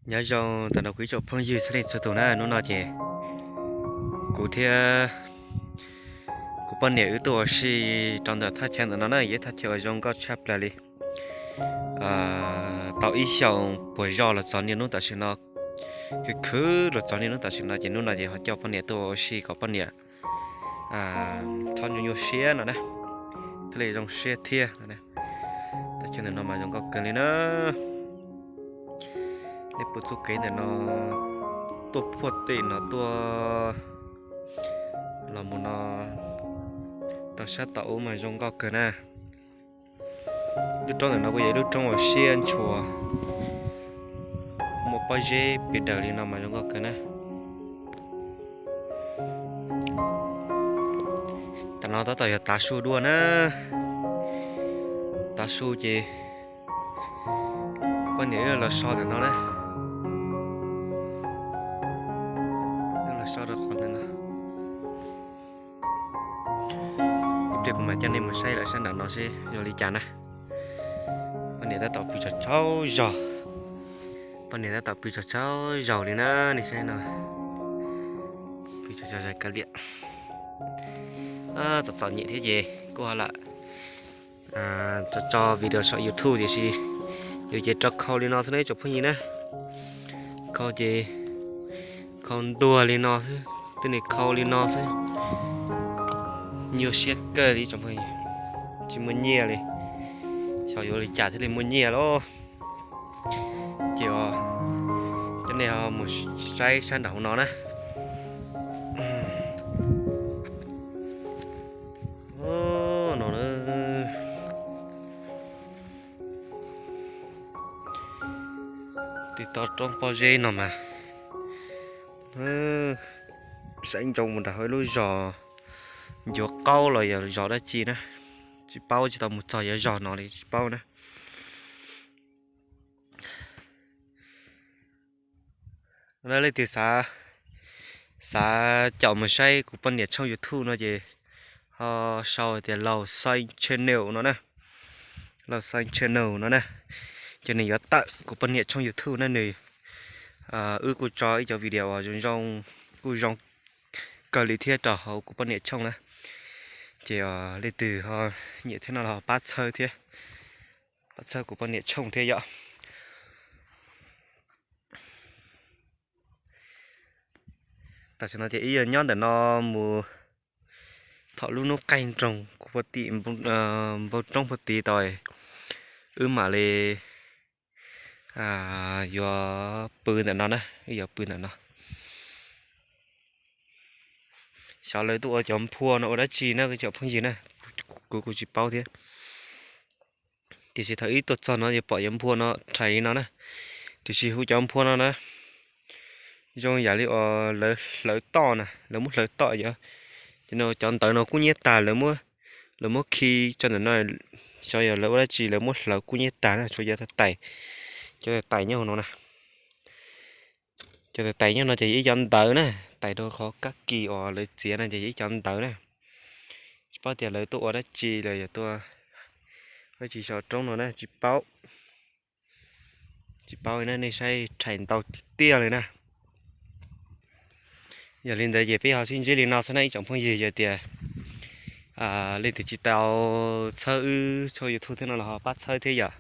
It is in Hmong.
Nyob zoo ntawm no kuv ib tsoom phooj ywg txhua leej txhua tus na, hnub no ces kuv thiab kuv poj niam wb tuaj ua si rau ntawm thaj chaw ntawm no na, yog ib thaj chaw uas zoo nkauj tshaj plaws li. Tau ib xyoos puag zog los txog niaj hnub tam sim no, khwv khwv los txog niaj hnub tam sim no ces hnub no ces ho coj poj niam tuaj ua si kom poj niam txhob nyuaj nyuaj siab no na, thiaj li zoo siab thiab no. Thaj chaw ntawm no mas zoo nkauj kawg li na. Nej pom txoj kev ntawm no tuaj puag tim no tuaj los mus no rau sab tom ub mas zoo nkauj kawg na. Lub roob ntawm no kuj yog ib lub roob uas siab ntshua, muaj pob zeb pes daws li no mas zoo nkauj kawg na. Tam no tab tom yog tav su dua na, tav su ces kuv poj niam wb los so ntawm no na, wb los so rau qhov ntawm no. Ib pliag kuv mam coj nej mus saib lawm sab nram no seb zoo li cas na. Poj niam tab tom pw tsaug tsaug zog, poj niam tab tom pw tsaug tsaug zaus li na, nej saib no, pw tsaug tsaug zog kav liam. Txom txom nyem thiab ces kuj ho lam tso tso video saum YouTube tiam sis yus ces rau khau li no xwb na ib tsoom phooj ywg na. Khau ces khau ntuag li no xwb, twb nim khau li no xwb. Nyuaj siab kawg li ib tsoom phooj ywg, tsis muaj nyiaj li. Xyov yuav li cas thiaj li muaj nyiaj lauj. Ces coj nej mus saib sab nram hauv no na. No na, tim toj roob pob zeb no mas saib ntsoov mus nram hauv ib lub zos ncuav qaub los yog zos dab tsi na, tsis paub, tsis tau mus txog yog zos no li tsis paub na. Leej twg xav caum mus saib kuv poj niam tshooj YouTube no ces ho sau tias Laus Xeeb Channel no na, Laus Xeeb Channel no na, ces nws yuav tawm kuv poj niam tshooj YouTube na. Nws, wb kuj tso ib cov video uas zoo zoo, kuj zoo kawg li thiab rau hauv kuv poj niam tshooj na. Ces leej twg ho nyiam thiab no los pab txhawb thiab, pab txhawb kuv poj niam tshooj thiab yom. Tam sim no ces ib yog nyob ntawm no mus thaum lub hnub qaij nroog kuv puag tim npoo roob puag tid tau, wb mam li yuav pw ntawm no na, wb yuav pw ntawm no. Xyov lawv tuaj ua cov nphua no ua dab tsi na ib tsoom phooj ywg na, kuv kuj tsis paub thiab. Tiam sis thaum ib tuaj txog no ces pom cov nphua no rhais li no na, tiam sis hu cov nphua no na zoo yam li uas lawv hlawv toj na, lawv muab hlawv toj yom. Ces no cov ntawv no kub hnyiab tag, lawv muab khi tso ntawm no, xyov yog lawv ua dab tsi lawv muab hlawv kub hnyiab tag na, tshuav cov tais, cov tais nyob hauv no na. Cov tais nyob no ces yog ib cov ntawv na, tais rau qhov kab kis uas lawv txiav no ces yog ib cov ntawv na. Tsis paub tias lawv tuaj ua dab tsi los yog tuaj ua dab tsi saum roob no na, tsis paub. Tsis paub na, nej saib rhais ntau tiag tiag li na. Yog li ntawd ces peb ho sib ntsib li no xwb na ib tsoom phooj ywg, yog tias leej twg tsis tau txhawb wb tshooj YouTube thiab no los ho pab txhawb thiab yom.